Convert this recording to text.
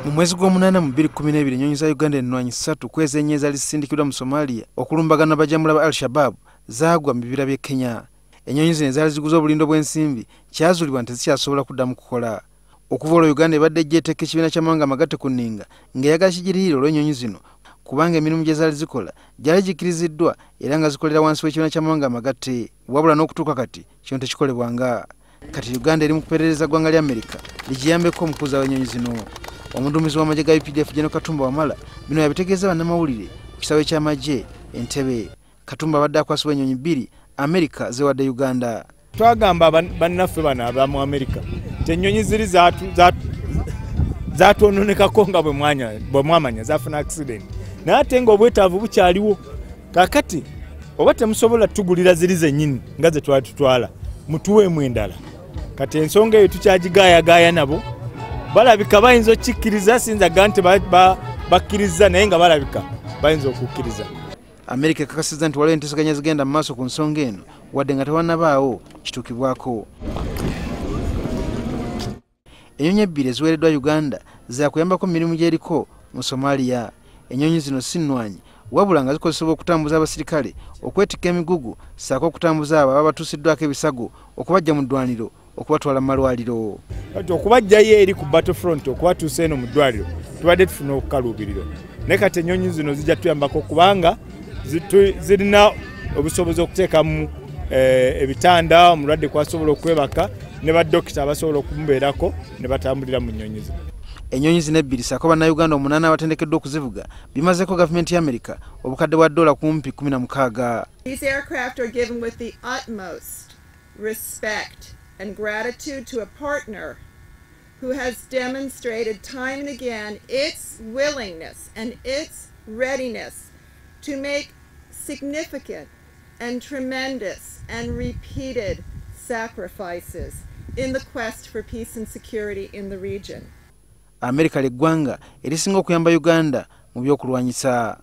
Mu mwezi gw'omunaana mu 2012 ennyonyi za Uganda ennwanyi 3 ku ezenye ezaali zisindikiddwa mu Somalia okulumbagana bajamula ba Al-Shabaab zaagwa mu bibira by'e Kenya. Ennyonyi zino ezaali ziguze obulindo bw'ensimbi kyazuulibwa nti tezikyasobola kuddamu kukola. Okuva olwo Uganda ebadde ejja ekibiina ky'amawanga amagatte ku nninga ng'eyagala kigiriyira olw'ennyonyi zino kubanga emirimu gye zaali zikola gyali gikkiriziddwa era nga zikolera wansi w'ekibiina ky'amawanga amagatte, wabula n'okutuuka kati kino tekikolebwanga. Kati Uganda eri mu kuperereza ggwanga lya Amerika ligiyambeko omukuza w'ennyonyi zino. Omuduumizi w'amagye ga UPDF General Katumba Wamala bino yabitegeeza bannamawulire ku kisaawe ky'amagye Entebbe. Katumba abadde akwasibwa ennyonyi 2 Amerika zewadde Uganda. Twagamba bannaffe bano aba mu Amerika nti ennyonyi ziri zatwononekako nga bwe mwamanya zafuna accident, naye ate ng'obwetaavu bukyaliwo. Kaakati oba temusobola tugulira ziri zennyini nga ze twali tutwala, mutuweemu endala. Kati ensonga eyo tukyagigayagaaya nabo balabika bayinza okukikkiriza, siyinza gamba nti bakkiriza, naye nga balabika bayinza okukkiriza. Amerika ekakasizza nti waliwo enteeseganya zigenda mu maaso ku nsonga eno wadde nga tewannabaawo kituukibwako. Ennyonyi 2 eziweereddwa Uganda zaakuyambako mu mirimu gy'eriko mu Somalia. Ennyonyi zino si nnwanyi wabula nga zikozesebwa okutambuza abasirikale, okwetikka emigugu ssaako okutambuza abo ababa batuusiddwako ebisago okubaggya mu ddwaniro okubatwala mu malwaliro. Kati okubaggyayo eri ku battlefront okubatuusa eno mu ddwaliro tubadde tufuna okukaluubiriro, naye kati ennyonyi zino zijja tuyambako kubanga zirina obusobozi okuteekamu ebitanda omulwadde kwasobola okwebaka ne badokita abasobola okumubeerako ne batambulira mu nnyonyi zino. Ennyonyi zino 2 ssaako bannayuganda 8 abatendekeddwa okuzivuga bimazeeko gavumenti ya Amerika obukadde bwa $16 kumpi. These aircraft are given with the utmost respect and gratitude to a partner who has demonstrated time and again its willingness and its readiness to make significant and tremendous and repeated sacrifices in the quest for peace and security in the region. Amerika lye ggwanga erisinga okuyamba Uganda mu by'okulwanyisa.